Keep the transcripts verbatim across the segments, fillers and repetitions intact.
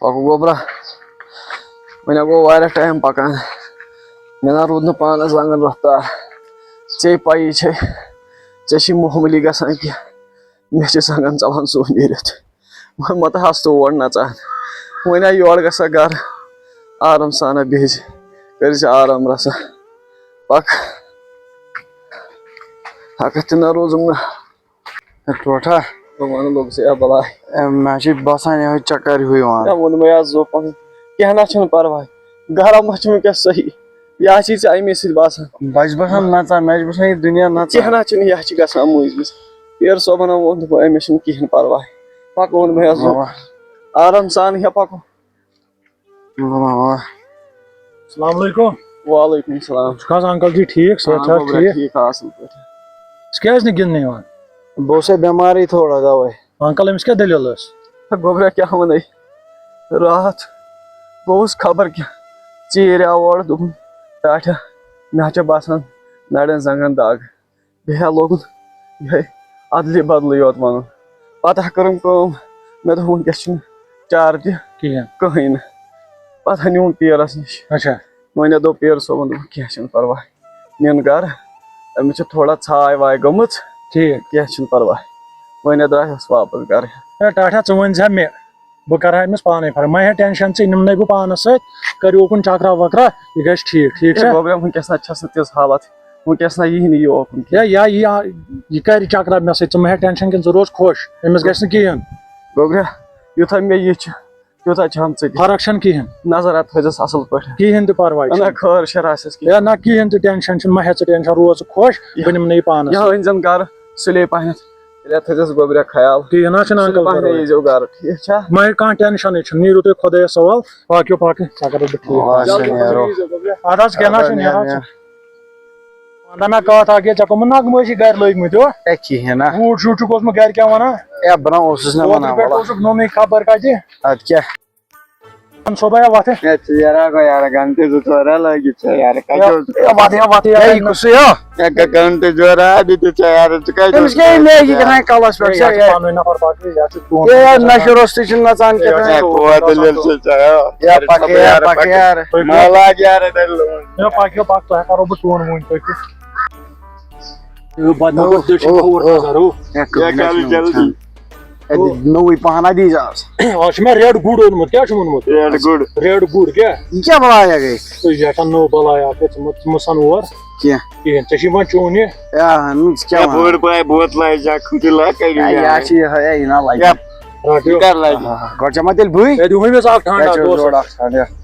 پکو گوٚبرا، وۄنۍ ہا گوٚو واریاہ ٹایم پکان، مےٚ نہ روٗد نہٕ پانس زنٛگن رفتار۔ ژےٚ پَیی چھے، ژےٚ چھی معموٗلی گژھان کینٛہہ، مےٚ چھِ زنٛگن ژلان سُہ نیٖرِتھ۔ وۄنۍ مہ تہٕ ہس تور نژان، وۄنۍ آے یورٕ گژھان گرٕ، آرام سان بِہِتھ کٔرۍ زِ آرام رژھا۔ پکھ، ہٮ۪کتھ تہِ نہ روٗزُم نہٕ۔ ہے ٹوٹھا۔ بہٕ وَنہٕ لوٚگ ژےٚ یا بلاے۔ اے، مےٚ چھِ باسان یِہوٚے چکر ہیوٗ یِوان۔ مےٚ ووٚنمَے آز زوٚپ پَنُن۔ کینٛہہ نہ چھُنہٕ پَرواے۔ گرم ما چھُ وٕنکیٚس صحیح؟ یا چھِ ژےٚ اَمے سۭتۍ باسان؟ بہٕ چھُس باسان نژان، مےٚ چھُ باسان یہِ دُنیا نژان۔ کینٛہہ نہ چھُنہٕ، یہِ ہا چھِ گژھان موٗجوٗد۔ پیر صٲبَن ووٚن، دوٚپُن، أمِس چھُنہٕ کِہیٖنۍ پَرواے۔ پَکو ووٚن مےٚ آز زوٚپ۔ اَوا۔ آرام سان ہا پَکو۔ اَوا، اَوا۔ السلام علیکم۔ وعلیکم السلام۔ ژٕ چھُکھ حظ انکل جی ٹھیٖک؟ صحت چھا آ، گوٚبرا، ٹھیٖک؟ ٹھیٖک، آ، اَصٕل پٲٹھۍ۔ ژٕ کیٛازِ نہٕ گِنٛدنہِ یِوان؟ بہٕ اوسُس بیمارٕے تھوڑا، توے۔ انکل، أمِس کیٛاہ دٔلیٖل ٲس؟ گوٚبرا، کیٛاہ وَنَے؟ راتھ گوٚوُس خبر کیٛاہ، ژیٖرۍ آو اورٕ، دوٚپُن، "ٹاٹھیا، مےٚ ہا چھےٚ باسان نَرٮ۪ن زنٛگَن دَگ۔" بیٚیہِ ہا لوگُن یِہوٚے اَدلہِ بدلٕے یوت وَنُن۔ پَتہٕ ہا کٔرٕم کٲم، مےٚ دوٚپ، "وٕنکیٚس چھُنہٕ چارٕ تہِ کِہیٖنۍ۔ کٕہٕنۍ نہٕ۔" پَتہٕ ہا نیوٗم پیرَس نِش۔ اچھا۔ وۄنۍ ہا دوٚپ پیر صٲبَن، دوٚپُن، "کینٛہہ چھُنہٕ پَرواے، نِن گَرٕ، أمِس چھِ تھوڑا ژھاے واے گٔمٕژ۔" ٹھیٖک۔ "کینٛہہ چھُنہٕ پَرواے۔" وۄنۍ ہا درٛایوس واپَس گَرٕ۔ ہے ٹاٹھا، ژٕ ؤنۍ زِ ہا مےٚ، بہٕ کرٕ ہا أمِس پانے فرق۔ مہ ہےٚ ٹینشن، ژٕ نِمنے بہٕ پانس سۭتۍ، کٔرِو اُکُن چکرا وکرا، یہِ گژھِ ٹھیٖک، ٹھیٖک ہے چھا؟ گوٚبرا، وٕنکیٚس نہ چھس نہٕ تِژھ حالت، وٕنکیٚس نہ یی نہٕ یہِ اوکُن کینٛہہ۔ ہے یا یہِ، یہِ کرِ چکرا مےٚ سۭتۍ، ژٕ مہ ہےٚ ٹینشن کِہیٖنۍ، ژٕ روز خۄش، أمِس گژھِ نہٕ کِہیٖنۍ۔ گوٚبرا، یوٗتاہ مےٚ یہِ چھُ، تیوٗتاہ چھم ژٕ تہِ۔ فرق چھنہٕ کِہیٖنۍ۔ نظر اتھ تھٲیزٮ۪س اصل پٲٹھۍ۔ کِہیٖنۍ تہِ پرواے نہ چھُنہٕ۔ خٲر شر آسٮ۪س کینٛہہ۔ ہے نہ، کِہیٖنۍ تہِ ٹینشن چھُنہٕ، مہ ہےٚ ژٕ ٹینشن، روز ژٕ خۄش، یہِ، بہٕ نِمہٕ نہٕ یہِ پانس یہِ سۭتۍ۔ أنۍ زٮ۪ن گرٕ سُلے پہنتھ۔ تیٚلہِ تھٲیزٮ۪س گوٚبریا خیال۔ ٹھیٖک، نہ چھُنہٕ سُلہِ انکل پہنٕے پرواے۔ ییٖزیو گرٕ، ٹھیٖک چھا؟ مہ ہےٚ کانٛہہ ٹینشنٕے چھُنہٕ، نیٖرِو تُہۍ خۄدایَس حوال، پاکیو پاکٕے، ژےٚ کَرو بہٕ ٹھیٖک۔ آ، اچھا، نیرو۔ اَدٕ حظ، کینٛہہ نہ چھُنہٕ، نیرو۔ وَنٛدَنا کَتھ اَکھ گٔے، ژےٚ کٕمَن نغمہٕ ٲسی گَرِ لٲگۍ مٕتۍ، ہو؟ ہے، کِہیٖنۍ نہ۔ بوٗٹ شوٗٹ چھُکھ اوسمُت گَرِ کیٛاہ وَنان؟ ہے، بہٕ نہ اوسُس نہ اوترٕ وَنان، پٮ۪ٹھ وَلہٕ۔ اوسُکھ نوٚنُے خبر کَتہِ۔ اَدٕ کیٛاہ؟ صُبحٲے وۄتھٕ۔ ہے، ژٕ یارا گوٚو یارا، گھنٹہٕ زٕ ژور ہا لٲگِتھ ژےٚ یارٕ، کَتہِ اوس؟ ہے، وَتھ، ہے، وَتھ، ہے، ہے، یہِ کُسُے ہا؟ ہے، گہ-، گھنٹہٕ زٕ ژور ہا دِتھ ژےٚ یارٕ، ژٕ کَتہِ أمِس اوسُکھ کیٛاہ یہِ ژےٚ میگی یارٕ؟ کیٛاہ تام کَلَس پٮ۪ٹھ ہے، چھےٚ، یہِ ہے؟ چھُ پَنُن نفر پَکان، یہِ چھُ تُہُنٛد ہے، یہِ ہے، نفر۔ نَشہٕ روٚستُے چھُنہٕ نَژان ہے، کیٛاہ یہِ تام۔ ہے، کھووَر دٔلیٖل چھِ ژےٚ، ہے۔ ہے، یارٕ، پَکھ، ژٕ ہے، یارٕ، پَکھ، پَکھ۔ یارٕ۔ مےٚ لاگ یارٕ دٔلیٖل۔ ہے، پَکھ، ہے، پَکھ، تۄہہِ کَرو بہٕ چون وٕنۍ پٔکِو۔ ہے، بَدنام اوہ، دٔچھِنۍ اوہ، کھووُر اوہ۔ نظر، ہو۔ ہے، کَلہٕ جلدی۔ اَتہِ نوٚوُے پَہَن اَدٕ ییٖزِ آز۔ آز چھُ مےٚ ریڈ گُڈ اوٚنمُت۔ کیٛاہ چھُ ووٚنمُت؟ Red good. ریڈ گُڈ کیٛاہ؟ یہِ کیٛاہ بَلایا گٔے؟ تہٕ یہِ چھےٚ نٔو بَلایا اَکھ، ژٕ مہٕ، ژٕ مہٕ سَن اور۔ کینٛہہ۔ کِہیٖنۍ۔ ژےٚ چھُے وۄنۍ چیوٚن یہِ۔ یا، نُن، ژٕ کیٛاہ یا وَنان؟ بٔڑ بَے بوتلہٕ اَسہِ اَکھ، ہُہ تہِ لا کَرِ یا، یا یارٕ۔ چھِ یِہوٚے، یا، یہِ نا لَگہِ۔ یا، رَٹیو۔ یہِ کَر لَگہِ؟ آ، گۄڈٕ چَمہٕ تیٚلہِ بٕے۔ ہے، دِمہٕ أمِس اَکھ ٹھانٛڈا ہے، چھُ دوستَس۔ جوڑ اَکھ ٹھانٛڈا۔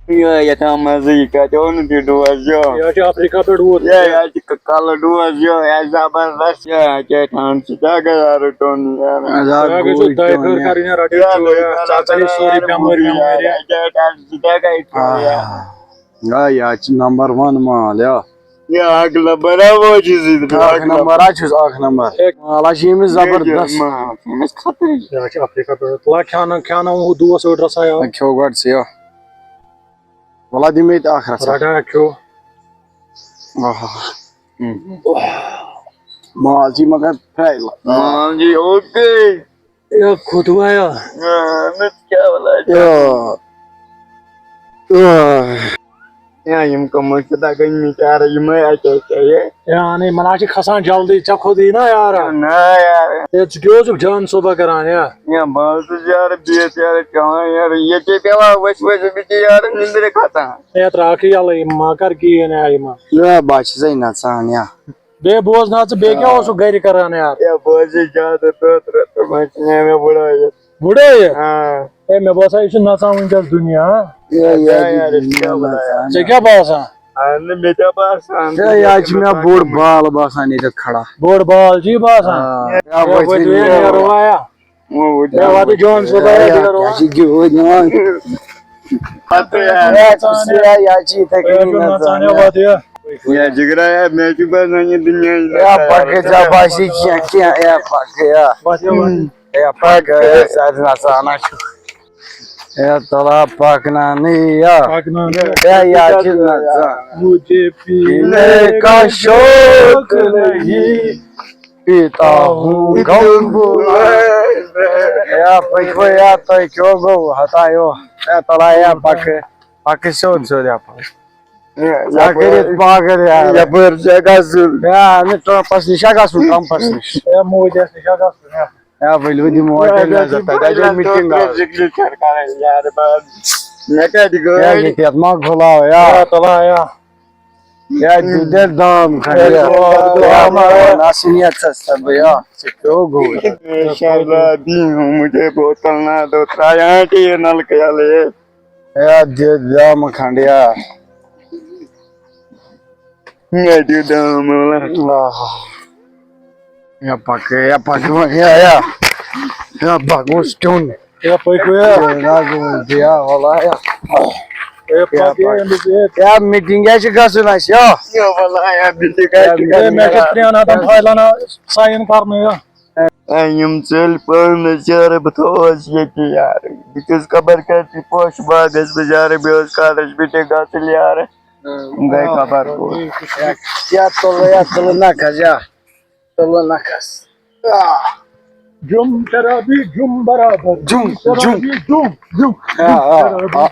یہِ، یَتھ آو مَزٕ، یہِ کَتہِ اوٚنُتھ یہِ ڈوز، یہِ؟ یہِ حظ چھُ افریقہ پٮ۪ٹھ ووتمُت۔ یہِ، یہِ حظ چھُ ک-، کَلہٕ ڈوز، یہِ، یہِ حظ زبردست، یہِ، یہِ کیٛاہ ٹھانٛڈ چھُ، کیٛاہ گٔے یارٕ ٹوٚن، یارٕ؟ اَز آو یہِ حظ گوٚو گوٚو دۄیہِ ٹوٚن، خٲر یہِ۔ کَرٕنۍ، یہِ رَٹہِ یہِ یارٕ، ژوٗرِ، یہِ ژےٚ ژَلے سورُے بٮ۪مٲرۍ وٮ۪مٲرۍ، یہِ۔ یہِ کیٛاہ ٹھانٛڈ چھُ، کیٛاہ گٔے ٹوٚن، آ۔ یارٕ؟ آ، یہِ حظ چھُ نمبر ون مال، یہِ۔ یہِ اکھ نمبر ہا وٲجِز یہِ اکھ اکھ نمبر۔ نمبر ہا چھُس، اکھ نمبر۔ ہے۔ مال ہا چھُ ییٚمِس زبردست۔ مال، أمِس خطرٕے۔ یہِ حظ چھُ افریقہ پٮ۪ٹھ۔ تُل ہا کھیٛاوناو، کھیٛاوناو ہُہ دوس أڑ رژھا یہِ۔ کھیو گۄڈٕ ژٕ یہِ۔ وَلہٕ ہا دِ مےٚ تہِ اکھ رژھا۔ رٹھ ہا کھیو۔ آہا۔ مال چھِ مگر فراے۔ مال چھِ اوکے۔ اے خۄدایا۔ اہن حظ، کیٛاہ وَلہٕ؟ آ۔ آ۔ یا یِم کٕمٕے چھِ دَگان مِٹیارٕ، یِمَے اَتہِ اَتہِ یہِ۔ یا اَنے، یِمَن حظ چھِ کھَسان جلدی، ژےٚ کھوٚتُے نا یارٕ؟ نہ یارٕ۔ ہے، ژٕ کیٛاہ اوسُکھ جان صُبح کَران، یا؟ یا بہٕ حظ چھُس یارٕ بِہِتھ یارٕ چٮ۪وان یارٕ، ییٚتے پٮ۪وان ؤسۍ ؤسۍ أمِس چھِ یارٕ نِندرِ کھَسان۔ ہے، ترٛاوکھ یہِ یَلہٕ، یِم ما کَر کِہیٖنۍ، یا یِمَن۔ یا بہٕ حظ چھُسَے نَژان، یا۔ بیٚیہِ بوز نہ ژٕ، بیٚیہِ کیٛاہ اوسُکھ گرِ کران یار؟ ہے، بوز یہِ زیادٕ تہٕ تہٕ تہٕ وۄنۍ ژھٕنیو مےٚ وٕڑٲیِتھ۔ وٕڑٲیِتھ؟ آ۔ ہے، مےٚ باسان، یہِ چھُ نژان وٕنکیٚس دُنیا، ہا؟ ہے، یہِ حظ چھِ یارٕ، دُنیا نژان۔ ژےٚ کیٛاہ باسان؟ اہن، مےٚ تہِ باسان۔ ہے، یہِ حظ چھِ مےٚ بوٚڑ بال باسان ییٚتٮ۪تھ کھڑا۔ بوٚڑ بال چھِ یہِ باسان؟ آ۔ ہے، ہے، ؤتھِو، ؤتھِو، ہے، نیرو۔ نیرو، آیا۔ وۄنۍ ہے، وۄنۍ جان صٲب، ہے، ہے، نیرو۔ کیٛاہ چھِ گِوٗر نِوان؟ پتہٕ یار۔ ہے، ژٕ چھُکھ یہِ حظ چھِ یِتھَے کٔنی نژان، نژان، ہے۔ ہے، وۄنۍ یہِ۔ یا جِگرا، یا مےٚ چھُ باسان، یہِ دُنیا چھُ یا نژان۔ پکھ ژےٚ باسہِ کینٛہہ، کینٛہہ، یا پکھ، یا۔ وۄتھ، ہے، وۄتھ۔ یا پکھ، یا سارِ نژان چھُ۔ یا تلا پکنانی، یا۔ پکنانی۔ یا، یا چھِ نژان۔ مجھے پینے کا شوق نہیں۔ پیتا ہوں غم بلائے۔ یا پٔکِو یا تۄہہِ کیٛاہ گوٚو؟ ہتا یو، یا تلا یا پکہٕ، پکہٕ سیوٚد سیوٚد یپٲرۍ۔ ژٕ ہا کٔرِتھ پاگل یا۔ یپٲرۍ چھِ گژھُن۔ یا اَمہِ ٹرمپس نِش ہا گژھُن، ٹرمپس نِش۔ یا مودیس نِش ہا گژھُن، یا۔ یا ؤلِو دِمو اَتہِ نظر، تَتہِ آسہِ میٖٹِنٛگ اَکھ۔ سِگنیچر کرٕنۍ یارٕ بس۔ مےٚ کَتہِ یا گٔے؟ ییٚتہِ یَتھ ما گوٚلاو یا۔ یا تلا یا۔ یا دِدے دام کھنڈ یا۔ یا ما ناسنیت سستا بیا۔ ژےٚ کیٛاہ گوٚو؟ انشاءاللہ، دِیِو مجھے بوتل نہ دو، ترٛایان ٹیٖر نلکہٕ یَلہٕ۔ یا دِ دام کھنڈ یا۔ مےٚ دِ دام، اللہ۔ یا پکہٕ، یا پکہٕ، یا، یا۔ یا پکہٕ اوس ٹیوٚن۔ یا پکہٕ، یا۔ یا گوٚو، یا، واللہ، یا۔ یا پکہٕ، یا۔ یا میٖٹِنٛگ کیٛاہ چھِ گژھُن اَسہِ، یا؟ یا واللہ، یا میٖٹِنٛگ کیٛاہ چھِ یا گژھُن؟ مےٚ چھِ ترٛٮ۪ن ہَتَن فایلَن sign کَرنہِ، یا۔ اے، یِم ژٔلۍ پانہٕ یارٕ، بہٕ تھووس ییٚتہِ یارٕ۔ بہٕ چھُس خبر کَتہِ پوشہٕ باغَس منٛز یارٕ، مےٚ اوس کالَس میٖٹِنٛگ آسٕنۍ یارٕ۔ یِم گٔے خبر کوٚت۔ یا تُلہٕ، یا تُلہٕ نَکھَس، یا۔ تُلہٕ نَکھَس۔ آ۔ جُم شرابی، جُم برابر۔ جُم، جُم۔ شرابی، جُم، جُم۔ آ، آ، آ۔